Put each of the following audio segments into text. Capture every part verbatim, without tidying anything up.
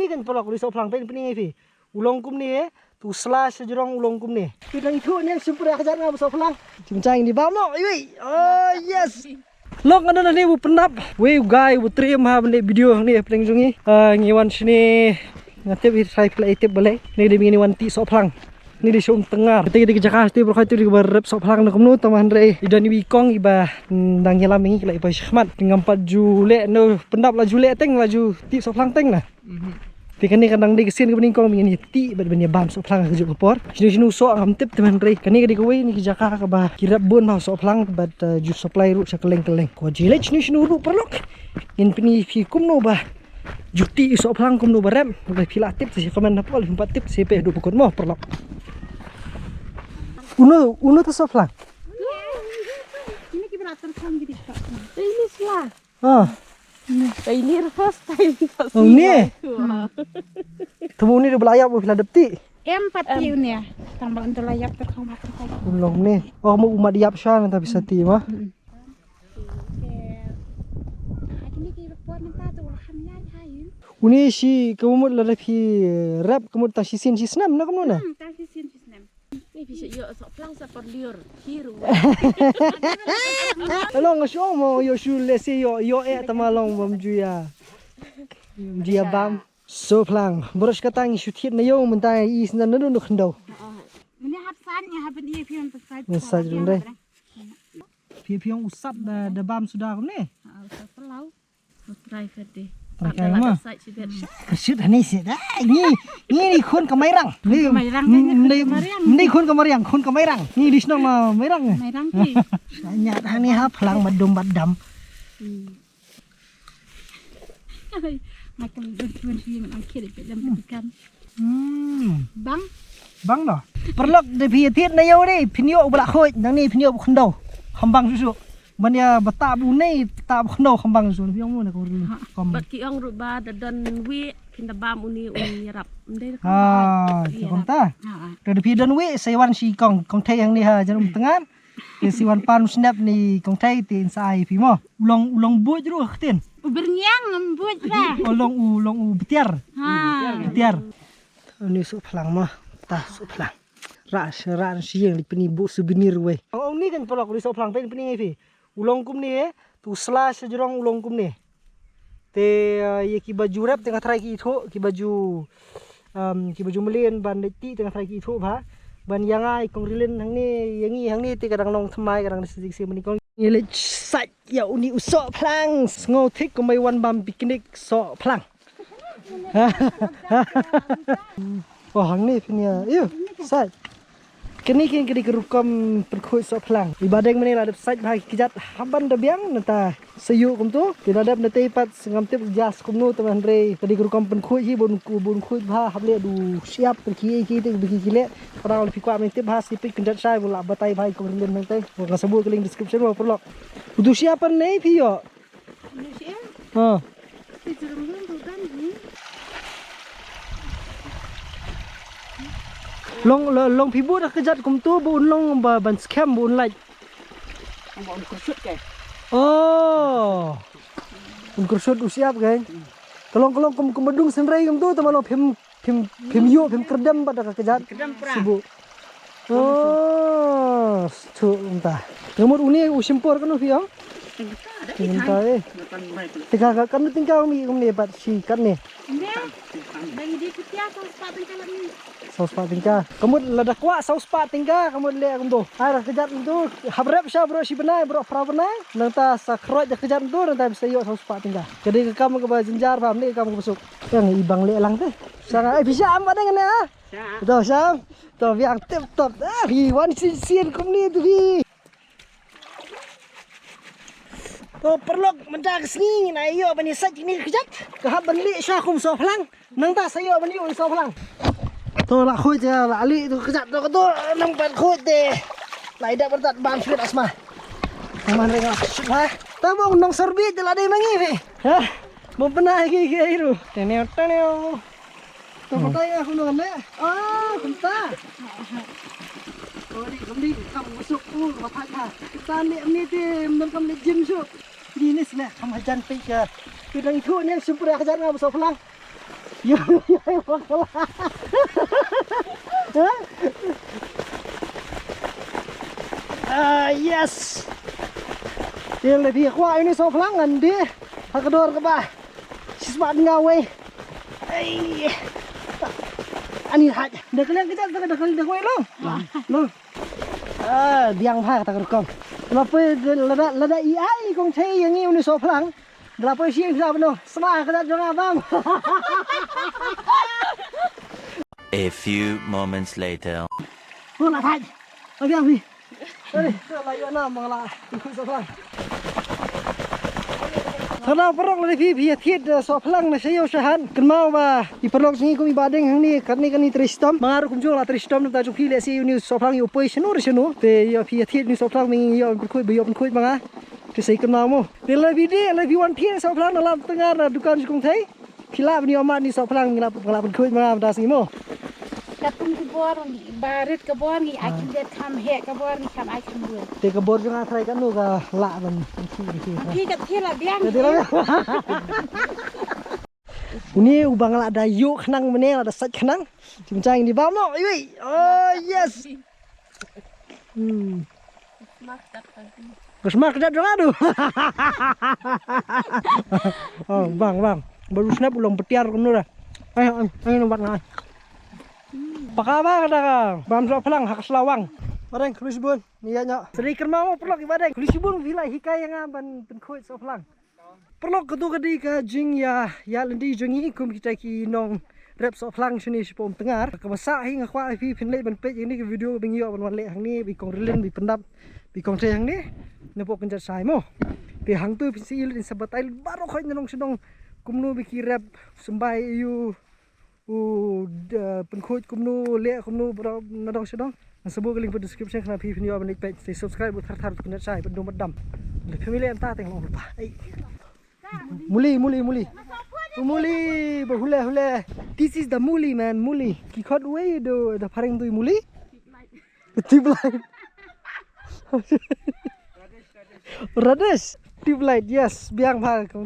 Ni kan paralok, u sohphlang pyn pyni ngi phi. U long kumne, tu sla sha jrong u long kumne. Phi dang ithuh ne, shim pura hajar nga ba sohphlang. Chim chang ni bam noh, iwi. Oh yes. Lok nga don hangne u pyndap. Wei u guy u triem ha ban leh video hangne pdeng jong ngi. Ah, ngi wan shane. Nga tip hi trai phi la tip balei. Ni dei ngi wan tih sohphlang. Ni dei sha Umtngar. Te dei ka jaka te bro, te dei ba rep sohphlang na kumno tang, hynrei i don iwi kong iba, mm, dang ïalam ngi ki la i ba shakhmat. Ngam pat ju leh no pyndap, la ju leh teng, la ju tih sohphlang teng na. Mhm. Te kane ka dang dei ka sien kaba nyngkong ba ngin ïa tih bad ban ïa bam sohphlang ha kajuh ka por. Shano shano u soh ngam tip te, hynrei kane ka dei kawei na ki jaka kaba ki rep bun bha sohphlang bad, eh, ju supply ruh sha kylleng kylleng. Ko jingïaleit shano shano ruh paralok, ngin pyni phi kumno ba ju tih sohphlang, kumno ba rep. Ba phi la tip te sa comment hapoh, phi pat tip te sa peit haduh ba kut mo paralok. Uno, uno te sohphlang. Ini ki beratur kan jadi. Ini sla. Ah. Ini first time. Oh, ni? Hmm. Temu ni dia belayap, bila dep ti. Em pati unia. Tambah untuk layap tu kau makan kau. Ulong ni. Oh, mau umat diap shan tapi sati mah. Hmm. Ini ki report minta tu, alhamdulillah, hai. Uni shi kemut lada phi rep kemut ta shi sien shi snem na kemut na? Hmm, ta shi sien shi snem. Ni phi shu ïoh sohphlang sa por liur. Hi ruh. Long nga shu ong mo ïoh shu leh sien ïoh, ïoh eh tama long bam ju ïa. Ju ïa bam. Sohphlang. Baroh shi katta ngi shu thied na ïew mynta i sngewthuh na dun khyndew. Mane hap san ngi hap ban ïa phi on ta sait. Ngi sait run dei. Phi phi ong u sat da, da bam suda kumne. Ah, u sat pelaw. Trai ka dei. Trai ka ma. Ka shit hani shit. Ah, ni, ni, ni khun ka Mairang. Ni, khun ka Mairang, ni, ni, ni khun ka Mairang, khun ka Mairang. Ni di shnong ma Mairang. Mairang ki. Nya hani ha phlang bad dum bad dam. Hmm. Ai, makan dum dum shi ngan akhir pe dam ketekan. Hmm. Bang. Bang noh. Paralok de phi thied na ïew de, phin ïoh ba la khuid, nang ni phin ïoh ba khyndew. Kham bang susu. Ban ïa ba ta bu nei, ta bu khyndew kham bang susu. Phi ong mo na ko ri. Ha. Kom. Bad ki ong ruh ba da don wi, phin da bam uni uni ïarap. Ndei da kham bang. Ah, ki ong ta. Ha, ha. Da phi don wi, sa wan shi kong, kong thei hangne ha Jrumtngan. Te sa wan pan u snep ni kong thei te sa ai phi mo. U long, u long buit ruh ka ktien. U berngiang ngam buit ba. U long, u long u betiar. Ha. Betiar. Ni sohphlang mo. Ta sohphlang. Ra, ra shi ïeng li pyni bu souvenir wei. Ong, ong ni kan paralok ni sohphlang pyn pyni ngi phi. U long kumne, eh, tu sla sha jrong u long kumne. Te, eh, ïa kiba ju rep te nga trai ki ithuh, kiba ju, um, kiba ju mlien ban leit tih te nga trai ki ithuh bha. Ban ïa nga i kong Rilin hangne, ïa ngi hangne te ka dang long thymmai, ka dang leit sik sik mani kong. Ngi leit sait ïa uni u sohphlang, sngew thik kumba i wan bam picnic sohphlang. Oh, hangne phin ïa. Ïa, sait. Kane kane kane ka rukom pynkhuid sohphlang. Iba dang mane la dep sait bha ki kjat hap ban da biang nangta sa ïoh kumto. Te la dep nangta pat ngam tip jas kumno te hynrei ka dei ka rukom pynkhuid hi bun ku bun khuid bha hap leh du siap ki ki te ki ki leh. Para ol phi kwah men tip bha sipit kyndat shai bun la batai bha i kong Rilin nangta. Nga sa buh ka link description mo paralok. U du siap ne phi ïoh. Ha. Long, long, long phi buh da ka kjat kumto ba un long ba ban skhem ba un lait. Ba un kyrsut ke. Oh. Un kyrsut u siap ke. Ka long, ka long kum, kum ba dung synrei kumto tama long phim Phim, phim ïoh, phim kyrdem bad da ka kjat. Kyrdem pra. Sibu. Oh, stu mynta. Ngamut uni u shim por kano phi ong? Tingka, eh. Tingka ka, kano tingka umi, umi bad shi katne. Ne. Bang di kutia saw spah tingka lagi. Saw spah tingka. Kamut lada kwah saw spah tingka, kamut leh kumto. Ai, da ka kjat kumto. Hap rep sha baroh shi bnai, baroh phra bnai. Nangta sa khroi da ka kjat kumto, nangta sa ïoh saw spah tingka. Ka dei ka kam kaba jynjar ba, ne ka kam kaba suk. Yang i bang leh lang te. Sa nga, eh, phi shah am ba dei ngan ne, ah? Shah. To shah am. To biang tip top. Ah, phi wan sien sien kumne to phi. To paralok mynta ka sngi ngin ïoh ban ïa sait kine ka kjat. Ka hap ban leh sha kum sohphlang. Nangta sa ïoh ban ïoh sohphlang. To la khuid te la leh to ka kjat to ka to nang ban khuid te. La ïa dap ban tat ban shuit asma. Nang man reng la shuit ha. Ta bong nong sorbit te la dei ma ngi phi. Ha? Mo pynai ki ki ai ru. Teneo, teneo. To batai nga kumno kan leh. Ah, kumta. Oh, ni kam ni kam masuk u batai ha. Kumta ni ni te mun kam ni gym suk. Ni ni sne kam hajan pei ka. Ki dang ithuh ni shim pura hajan nga ba sohphlang. Yo, yo, yo, bakla. Ah, yes. Te lada phi kwah ïa une u sohphlang ngan dih ha ka dor kaba shisha nga wei. Ei. Ani haj. Da ka liang ka jat da ka liang ka wei long. Long. Ah, biang bha kata ka rukom. Lada phi lada lada i ai kong thei ïa ngi une u sohphlang. Da la poi shi phi la bano. Sma ka jat jong nga bang. A few moments later. Ko la thaj. Agi phi. Oi, la ïoh na mangla. Ku sa la. Kane paralok lada phi phi thied sohphlang na sha ïew sha hat. Kynmaw ba i paralok jong ngi kum i Bahdeng hangne katne kane trei shitom. Ma nga ruh kumjuh la trei shitom na bynta jong phi lehse une u sohphlang ïoh poi shano re shano. Te ïoh phi thied une u sohphlang me ïoh pynkhuid ba ïoh pynkhuid ma nga. Te sa ïa kynmaw mo. Te lada phi dei, lada phi wan thied sohphlang na lad tngar na dukan jong kong thei. Phi lah ban ïoh mad une u sohphlang, ngi lah, phi lah ban khuid ma nga mynta sngi mo. Ka pun ka bor, ba rit ka bor ngi ai kham det kham heh ka bor ngi kham ai kham bun. Te ka bor jong nga trai katno ka lah ban khuid ïa phi. Phi ka thie la biang. Ka thie la biang. Une uba nga la da ïoh khnang mynne la da sait khnang. Jingchang ni ba mo. Ui. Oh yes. Hmm. Ka sma ka jat jong nga tu. Oh, bang, bang. Baru snap u long betiar kumno dah. Ai, ai, ai, nambat nga. Paka ba kata ka. Bam sohphlang ha ka Slawang. Bareng, khublei shibun. Ni ïa nyo. Sri kyrma mo paralok i Bahdeng. Khublei shibun phi la hikai ïa nga ban pynkhuid sohphlang. Paralok, kato ka dei ka jingïa, ïa lynti jong ngi kum kita ki nongrep sohphlang shane shapoh Umtngar. Kaba sah hi nga kwah ïa phi phin leit ban peit ïa kane ka video ba ngi ïoh ban wan leh hangne, ba i kong Rilin, ba i Pyndap, ba i kong Thei hangne. Napoh Kynjat Shai mo. Te hangto phin sa i lut, in sa batai baroh khoit na nong sha nong kumno ba ki rep symbai ïa u u, da, pynkhuid kumno, leh kumno, bro, na dong sha dong. Ngan sa buh ka link ha description khnang phi phin ïoh ban leit peit. Te subscribe bad thar thar Kynjat Shai bad dum bad dam. Le family anta teng long pa. Ei. Muli, muli, muli. Muli, ba hule, hule. This is the muli, man, muli. Ki khot wei do, da phareng dui muli. Tube light. Radish. Tube light, yes. Biang bha ka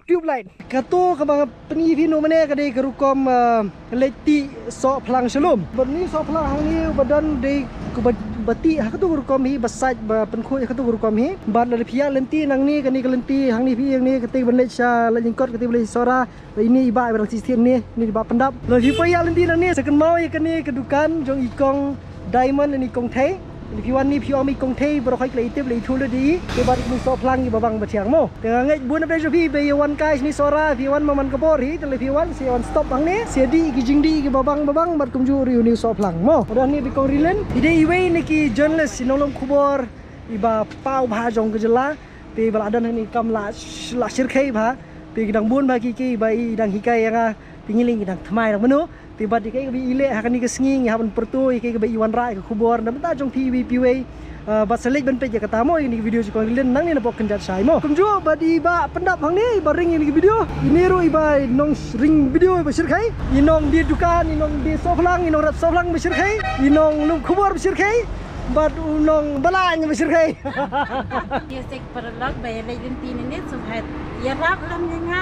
tube light. Kato kaba nga pyni phi no mane ka dei ka rukom, ah, leit tih sohphlang shalom. Bad une u sohphlang hangne uba don dei ka ba, ba tih ha kato ka rukom hi, ba sait ba pynkhuid ha kato ka rukom hi. Bad lada phi ïa lynti nangne kane ka lynti hangne phi hangne kata ban leit sha Laityngkot kata ban leit Sohra. Ine i bah ba dang shisien ne, ine i bah Pyndap. Lada phi poi ïa lynti nangne sa kynmaw ïa kane ka dukan jong i kong Diamond ne i kong Thei. Lada phi wan ne phi ong i kong Thei baroh khoit la i tip la i thul da i. Te bad une u sohphlang i ba bang ba thiang mo. Te nga ngeit bun na phi jong phi ba ïa wan kai shane Sohra phi wan ma man ka bor hi, te lada phi wan sa ïa wan stop hangne. Sa ïa dih ki jingdih ki ba bang ba bang bad kumjuh ruh une u sohphlang mo. Bad hangne ba i kong Rilin i dei iwei na ki journalist i nonglum khubor i ba paw bha jong ka jylla. Te ba la don hangne kam la, la shyrkhei bha. Te ki dang bun bha ki ki ba i dang hikai ïa nga. Te ngi leng ki dang thymmai dang mano. Te bad ïa kaei kaba i leh ha kane ka sngi ngi hap ban pyrto ïa kaei kaba i wanrah ïa ka khubor na bynta jong phi iwei pa iwei. Ah, bad sa leit ban peit ïa kata mo ïa kane ka video jong i kong Rilin nangne napoh Kynjat Shai mo. Kumjuh bad i bah Pyndap hangne i ba ring ïa kane ka video. Ine ruh i ba nongring video ba shyrkhei. I nongdie dukan, i nongdie sohphlang, i nongrep sohphlang ba shyrkhei. I nonglum khubor ba shyrkhei. Bad u nongbalang ba shyrkhei. Ïa sek paralok ba ïa leit lynti ne ne sum hat. Ïarap lem ïa nga.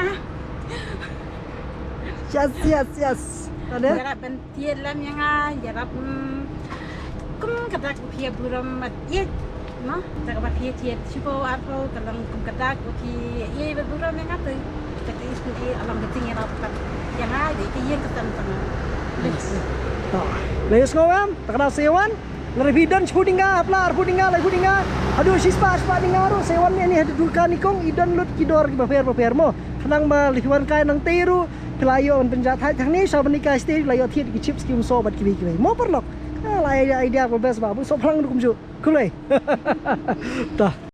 Yes, yes, yes. Ada? Ïarap ban thied lem ïa nga, ïarap, mm, kum kata ka phi burom mat ïeit. No, kata ka ba phi thied shiphew arphew ka long kum kata ka phi ïeit ba burom ïa nga te. Kata is ni alam ka jingïarap ka. Ïa nga dei ka ïing ka sem tang. Yes. To. Lei sngew em, ta ka dei sa ïa wan. Lada phi don shiphew dynga, hapla arphew dynga, laiphew dynga. Haduh shispah, spah dynga ruh sa ïa wan ne ne haduh dukan i kong i don lut ki dor kiba pher ba pher mo. Khnang ba lada phi wan kai nangtei ruh phi la ïoh ban pynjah thait hangne sha ban i kai shatei la ïoh thied ki chips ki umsoh bad kiwei kiwei. Mo paralok. Ah, la idea, idea ba best ba. Bun sohphlang ruh kumjuh. Khublei. Ta.